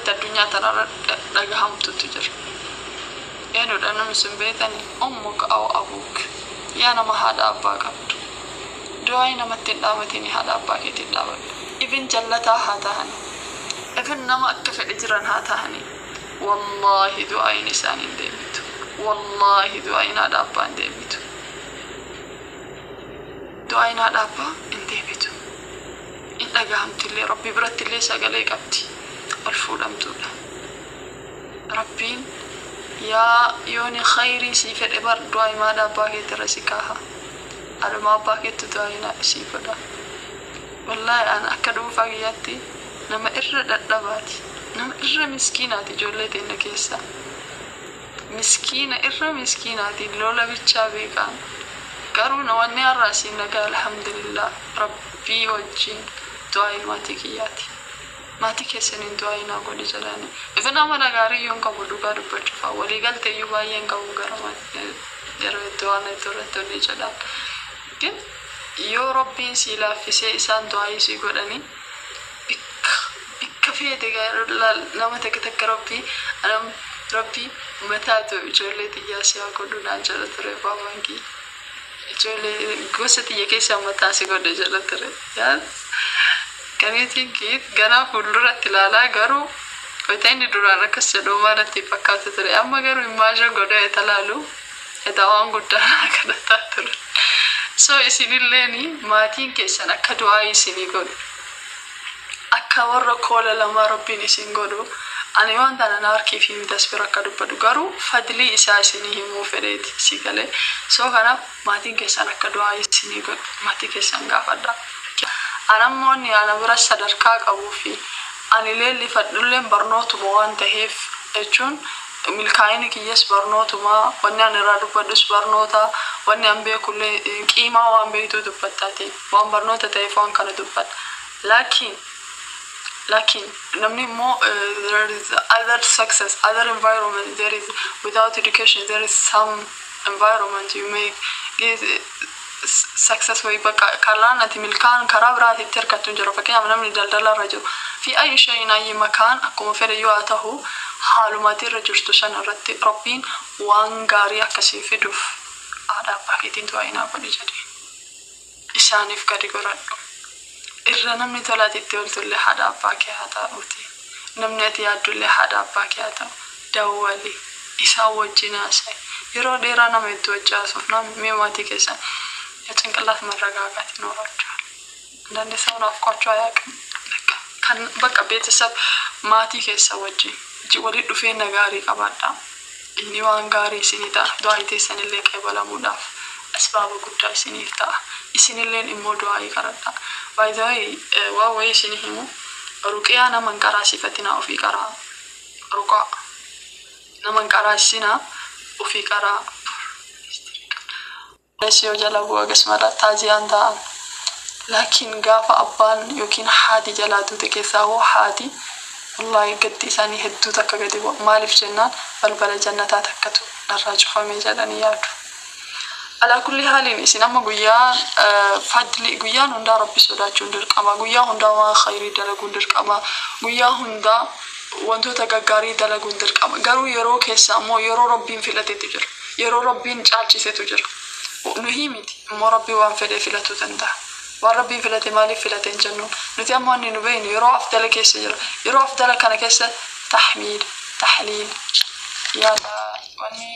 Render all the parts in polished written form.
itti addunyaa tanarra dhagahamtutu jira. Eenyudha namni sun beetani? أمك أو أبوك. Yaa nama haadha abbaa qabdu, du'aa namatti hin dhaabatin, haadha abbaa keetiin dhaabadhu. Even jallataa haa tahani, even nama akka fedhe jiran haa tahani, wallaahi du'aayin isaan hin deebitu. Wallaahi du'aayin haadha abbaa hin deebitu. Du'aayin haadha abbaa hin deebitu, hin dhagahamtillee, Rabbi birattillee sagalee qabdi, ol fuudhamtuudha. Rabbiin yaa yooni khayrii sii fedhe bar du'aa haadha abbaa keetirra si kaaha. Haadhuma abbaa keetti du'aa sii godha. Wallaahi an akka dhuunfaa kiyyaatti nama irra dhadhabaati, nama irra miskiinaati. Ijoollee teenya keessaa miskiina irra miskiinaati, lola bichaa beekaan. Garuu wanni har'a asiin nagaa, alhamdulillah, Rabbii wajjin du'aa maatii kiyyaati. Maatii keessaniin du'aa naa godhi jedhani. Ifin amala gaarii iyyuu hin qabu, dhugaa dubbachuuf walii galtee iyyuu baay'ee hin qabu gara yeroo itti waan itti irratti onni jedhan. ግን yoo Rabbiin sii laaffisee isaan du'aa sii godhanii, bikka bikka feete nama takka takka Rabbii anam Rabbii mataatu ijoollee xiyyaa si haa godhu naan jedha ture baabaan kiyya. Ijoollee gosa xiyya keessaa mataa si godhe jedha ture. Yaa kaniitiin kiit ganaa fuulduratti ilaalaa, garuu wayita inni duraan akkas jedhu maalatti fakkaata ture. Amma garuu imagine godhee eta laalu eta waan guddaa kadhataa ture. So isinilleeni maatiin keessan akka du'aa isinii godhu, akka warra koola lamaa Rabbiin isin godhu. Ani waan tana na harkii fi mitas bira akka dubbadhu, garuu fadlii isaa isinii himuu fedheeti si galee. So kanaaf maatiin keessan akka du'aa isinii godhu maatii keessan gaafadha. Anammoo inni ana bira sadarkaa qabuu fi ani leellifadhulleen barnootuma waan taheef, jechuun milkaa'ina kiyyas barnootuma, wanni ani irraa dubbadhus barnoota, wanni an beekullee qiimaa waan beektuu dubbattaati, waan barnoota ta'eef waan kana dubbadha. Laakiin namni immoo there is other success, other environment. There is, without education, there is some environment you may get success way. Bakka karaan ati milkaan karaa biraatitti hirkattu hin jiru. Fakkeenyaaf namni daldala irra jiru في أي شيء أي مكان, akkuma fedhe yoo haa ta'u, haaluma ati irra jirtu sana irratti Rabbiin waan gaarii akkasii fiduuf haadha abbaa keetiin du'aa naa godhi jedhe. Isaaniif gadi goradhu. Irra namni tolaati itti ooltullee haadha abbaa kee haa ta'uuti. Namni ati yaaddullee haadha abbaa kee haa ta'u. Dawwali, isaan wajjin haasa'i. Yeroo dheeraa nama itti wajji haasofna mee maatii keessan የጭንቅላት መረጋጋት ይኖራቸዋል። አንዳንዴ ሰው ናፍቋቸው አያውቅም። Kan bakka ቤተሰብ maatii keessa wajjin walitti dhufeenya gaarii qabaadha. Inni waan gaarii isinii ta'a. Du'aa teessanillee qeebalamuudhaaf asbaaba guddaa isiniif ta'a. Isinilleen immoo du'aa kadhadha. By the way, waan wayii isinii himu, ruqiyaa nama hin qaraasifatinaa, ofii qaraa. Ruqaa nama hin qaraasisinaa, ofii qaraa. Yoo jala bu'a akkasuma taaziyaan ta'an. Laakiin gaafa abbaan yookiin haati jalaa duute, keessaa hoo haati, wallaahi gaddi isaanii hedduu takka gadi bu'a. Maaliif jennaan, balbala jannataa takkatu narraa cufamee jedhanii yaadu. على كل حال isin amma guyyaa fadli guyyaan hundaa Rabbi sodaachuun dirqama. Guyyaa hundaa waan khayrii dalaguun dirqama. Guyyaa hundaa wantoota gaggaarii dalaguun dirqama. Garuu yeroo keessa ammoo yeroo Rabbiin filatetu jira. Yeroo Rabbiin caalchisetu jira. Nuhii miti immoo Rabbii waan fedhe filatuu danda'a. Waan Rabbiin filate maaliif filate hin jennu. Nuti ammoo inni nu beeknu yeroo afdala keessa jira. Yeroo afdala kana keessa taxmiid, taxliil, yaada wanni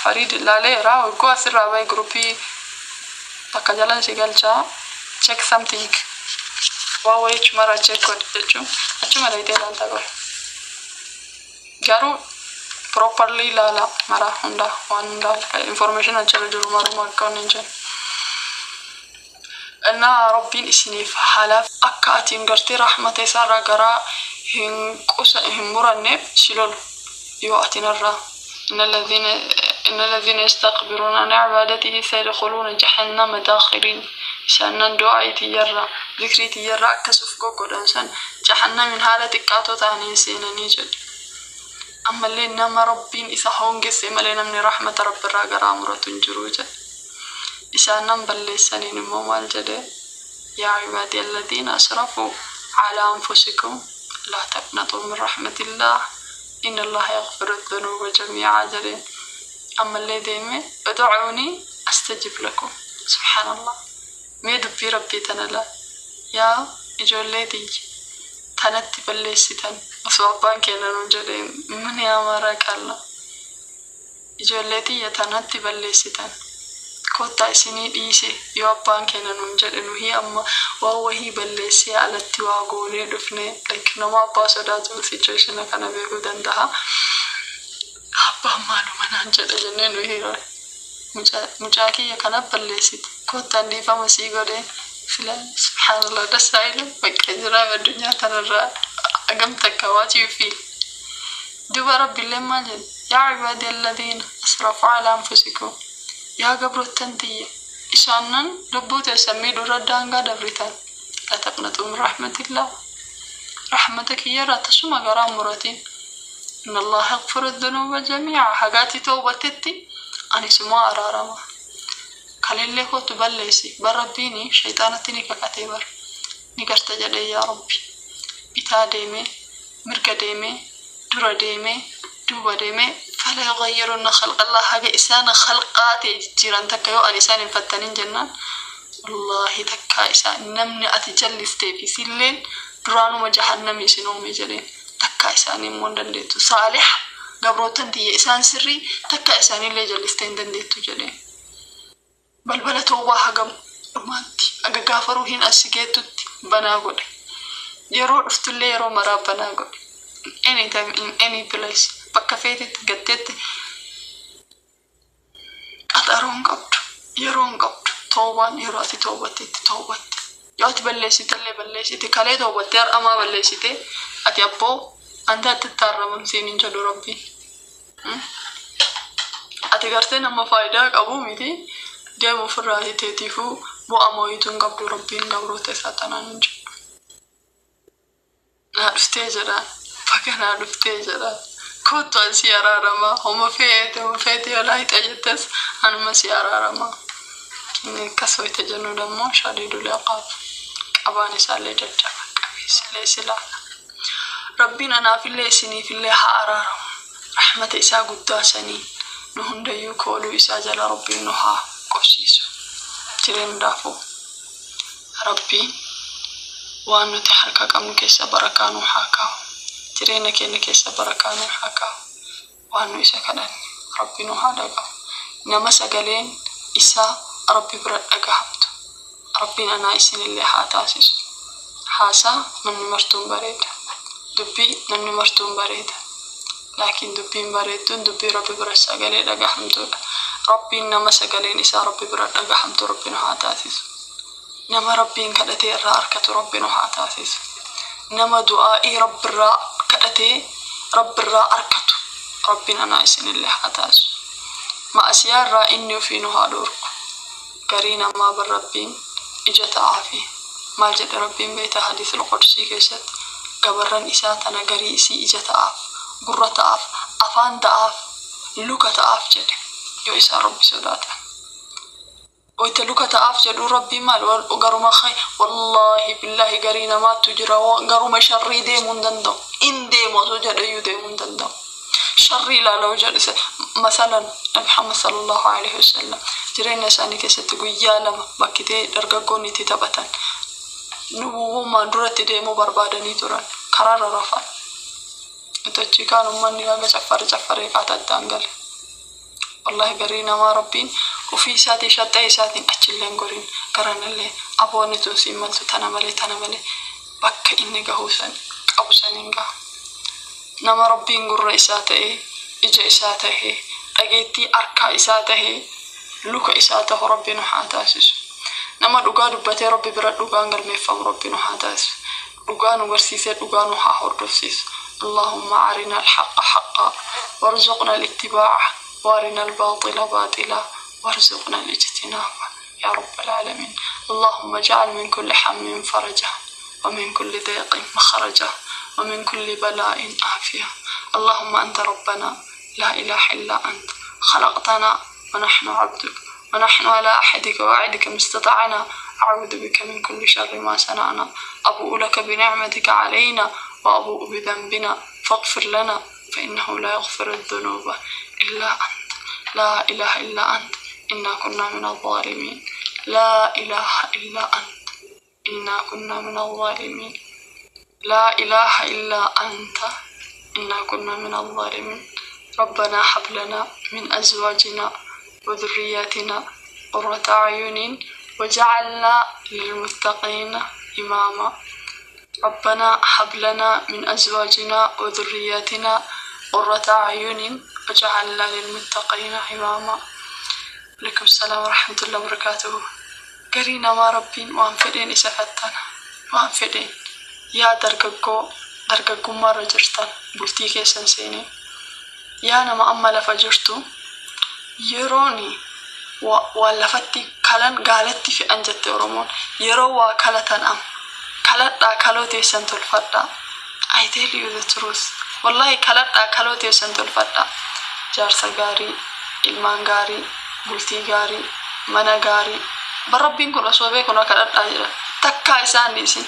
Fariid ilaaleera. Waggoo asirraa bahe groupii takka jalan si galchaa. Check something, waa wayii achumarraa check godhi jechuun achuma dhayitee ilaalta godhe. Garuu properly ilaala mara hundaa, waan hundaa, information achirra jiru maruma akka wanni hin jennu. እና Rabbiin isiniif haalaaf akka atiin gartee rahmata isaarraa garaa hin qusa hin muranneef si lolu yoo atiin irraa إن الذين يستكبرون عن عبادتي سيدخلون جهنم داخرين. Isaanan du'aa tiyyarraa, zikrii tiyyarraa akkasuuf goggodhan san jahannamin haala xiqqaatoo ta'anii seenanii jedhu. Ammallee nama Rabbiin isa hongesse malee namni rahmata Rabbirraa garaa muratu hin jiru jedhe. Isaanan balleessaniin immoo maal jedhe? يا عبادي الذين أسرفوا على أنفسكم Laa taqnaxuu min rahmatillaah inna Allaaha yaghfiru dhunuuba jamiica jedheen. Ammallee deemee ud'uunii astajib lakum. Subhaanallah. Mee dubbii Rabbii tana laal. Yaa ijoollee tiyya tanatti balleessitan osoo abbaan keenya nuun jedhee min yaamara qalla. Ijoollee tiyya tanatti balleessitan. Koottaa isinii dhiise yoo abbaan keenya nuun jedhe, nuhii amma waan wahii balleessee alatti waa goonee dhufne, like nama abbaa sodaatu situation kana beekuu danda'a. Abbaan maaluma naan jedha jennee nuhii mucaa kiyya kana balleessite, koottaan dhiifama sii godhee sila. Subhaanallah, das aylu bakka jiraa addunyaa tanarraa hagam takka. What you feel? Duba Rabbiillee maal jedhe? Yaa cibaadi alladhiina asrafu ala anfusikum, yaa gabroottan tiyya isaannan lubbuu teessan miidhuurra daangaa dabritan, la taqnaxuu min rahmatillah, rahmata kiyyarraa tasuma garaa muratiin, inna Allaha yaghfiru dhunuuba jamii'a, hagaati toobatetti ani sumaa araarama. Kaleellee kootu balleessi bar. Rabbiini shayxaanatti ni kakatee bar, ni garta jedhee. Yaa Rabbi, bitaa deemee, mirga deemee, dura deemee, duuba deemee, fala yughayyirunna khalqallah, haga isaan khalqaa ta'e jijjiiran takka yoo ani isaan hin fattanin jennaan, wallaahi takkaa isaan namni ati jallistee fi silleen duraanuma jahannami isin uume jedheen, takkaa isaanii immoo hin dandeettu. Saalih gabrootan tiyya isaan sirrii takkaa isaaniillee jallistee hin dandeettu jedheen. Balbala toobaa hagam dhumaatti haga gaafa ruhiin as geettutti banaa godhe. Yeroo dhuftullee yeroo maraa banaa godhe. Anytime, in any place, bakka feetetti gatteetti qaxaroon qabdu, yeroon qabdu. Toobaan yeroo ati toobattetti toobatte. Yoo ati balleessitellee balleessite, kalee toobattee har'amaa balleessite, ati abboo anta atti taarramamsiin hin jedhu Rabbiin. Ati gartee nama faayidaa qabu miti, deemu ofirraa teetiifuu bu'aa mooyituu hin qabdu. Rabbiin gabroota isaa tanaan hin jedhu. Naa dhuftee jedhaan, baga naa dhuftee jedhaan, kottu an si araaramaa, homa feete homa feete yoo laayixa jettes anuma si araaramaa. Inni akkas wayita jennu dammoo shadiidul iqaab, qabaan isaallee jajjaba qabeessilee silaala. Rabbiin anaafillee isiniifillee haa araaramu. Rahmata isaa guddaa sanii nu hundayyuu kooluu isaa jala Rabbiin nu haa qubsiisu. Jireenyaafuu Rabbiin waan nuti harka qabnu keessa barakaa nu haa kaa'u. Jireenya keenya keessa barakaa nu haa kaa'u. Waan nu isa kadhanne Rabbi nu haa dhaga'u. Nama sagaleen isaa Rabbi bira dhagahamtu Rabbiin anaa isinillee haa taasisu. Haasaa namni martuun bareeda. Dubbii namni martuun bareeda. Laakiin dubbiin bareedduun dubbii Rabbi bira sagalee dhagahamtuudha. Rabbiin nama sagaleen isaa Rabbi bira dhagahamtu Rabbi nu haa taasisu. Nama Rabbiin kadhatee irraa arkatu Rabbi nu haa taasisu. Nama du'aa'ii Rabbirraa kadhatee Rabbirraa arkatu Rabbiin anaa isinillee haa taasisu. Ma'asiyaa irraa inni ofii nu haa dhoorku. Garii namaa bar Rabbiin ija ta'aa fi maal jedhe Rabbiin beektaa? Hadiisul qudsii keessatti gabarran isaa tana garii isii ija ta'aaf, gurra ta'aaf, afaan ta'aaf, luka ta'aaf jedhe yoo isaan Rabbi sodaatan. Wayita luka ta'aaf jedhu Rabbiin maal garuma? Wallaahi billaahi, garii namaattu jira garuma sharrii deemuu hin danda'u. In deemu osoo jedheyyuu deemuu hin danda'u. Sharrii ilaaluu jedhe. Masalan, Nabi Muhammad sallallahu alaihi wasallam jireenya isaanii keessatti guyyaa 2 bakkitee dargaggoonni itti taphatan nubuwwummaan duratti deemuu barbaadanii turan, karaarra rafan. Itti kaan ummanni haga caffare caffaree kaata addaan gale. Wallahi garii namaa Rabbiin ofii isaatii shaxxee isaatiin achillee hin gorin, garanillee aboonni tun siin maltu, tana malee tana malee bakka inni gahuu san qabu saniin gaha. Nama Rabbiin gurra isaa ta'ee, ija isaa tahee, dhageettii harkaa isaa tahee, luka isaa tahu Rabbi nu haa taasisu. Nama dhugaa dubbatee Rabbi bira dhugaan galmeeffamu Rabbi nu haa taasisu. Dhugaa nu barsiisee dhugaa nu haa hordofsiisu. اللهم أرنا الحق حقا وارزقنا الاتباعه وارنا الباطل باطلا وارزقنا الاجتنابه يا رب العالمين. اللهم اجعل من كل هم فرجا، ومن كل ضيق مخرجا، ومن كل بلاء عافية. اللهم أنت ربنا لا إله إلا أنت، خلقتنا ونحن عبدك، ونحن على عهدك ووعدك ما استطعنا. أعوذ بك من كل شر ما صنعنا، أبوء لك بنعمتك علينا. وأبوء بذنبنا فاغفر لنا فإنه لا يغفر الذنوب إلا أنت. لا إله إلا أنت، إنا كنا من الظالمين. لا إله إلا أنت، إنا كنا من الظالمين. لا إله إلا أنت، إنا كنا من الظالمين. ربنا هب لنا من أزواجنا وذرياتنا قرة أعين وجعلنا للمتقين إماما. ربنا هب لنا من أزواجنا وذرياتنا قرة أعين وجعلنا للمتقين إماما. عليكم السلام ورحمة الله وبركاته. Garii namaa Rabbiin waan fedheen isa fattana, waan fedheen. Yaa dargaggoo dargaggummaarra jirtan, bultii keessan seenee, yaa nama amma lafa jirtu, yerooni waan lafatti kalan gaalatti fe'an jette Oromoon. Yeroo waa kalatan am kaladhaa, kaloo teessan tolfadhaa. I tell you the truth, wallahi, kaladhaa, kaloo teessan tolfadhaa. Jaarsa gaarii, ilmaan gaarii, bultii gaarii, mana gaarii. Barabbiin kun osoo beeku na kadhadhaa jira. Takkaa isaan dhiisin.